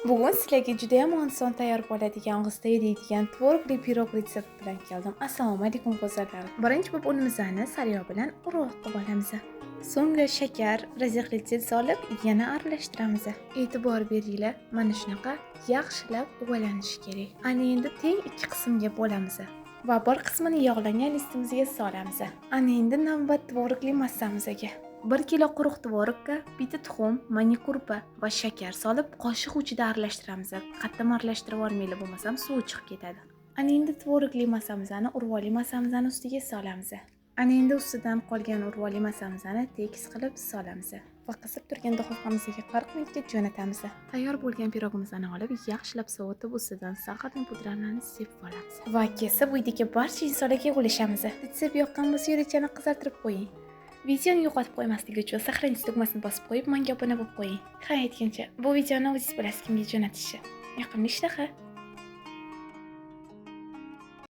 Bugun sizlarga juda ham oson tayyor bo'ladigan, og'izda eriydigan tvorogli pirog retsepti bilan keldim. Assalomu alaykum, go'zallar. Birinchi bo'lib unimizni sariyog' bilan urug' qilib olamiz. So'ngra shakar, разрыхлитель solib, yana aralashtiramiz. E'tibor beringlar, mana shunaqa yaxshilab uvalanishi kerak. Ana endi teng ikki qismga bo'lamiz va bir qismini yog'langan listimizga solamiz. Ana endi navbat tvorogli massamizga. 1 kilo quruq tvorogga bitta tuxum, manikurpa va shakar solib, qoshiq uchida aralashtiramiz. Qattiq aralashtirib yubormanglar, bo'lmasam suvi chiqib ketadi. Ana endi tvorogli massamizni urvoli massamizni ustiga solamiz. Ana endi ustidan qolgan urvoli massamizni tekis qilib solamiz va qizib turgan duxovkamizga 40 minutga jo'natamiz. Tayyor bo'lgan pirogimizni olib, yaxshilab sovutib, ustidan сахарный pudrani sepib olamiz va kesib uydagi barcha insonlarga ulashamiz. Retsept yoqqan bo'lsa, yurakchani qizartirib qo'ying. Videoni yo'qotib qo'ymaslik uchun сохранить tugmasini bosib qo'yib, menga obuna bo'lib qo'ying. Ha, aytgancha, bu videoni o'zingiz bilasiz kimga jo'natishni. Yoqimli ishtaha.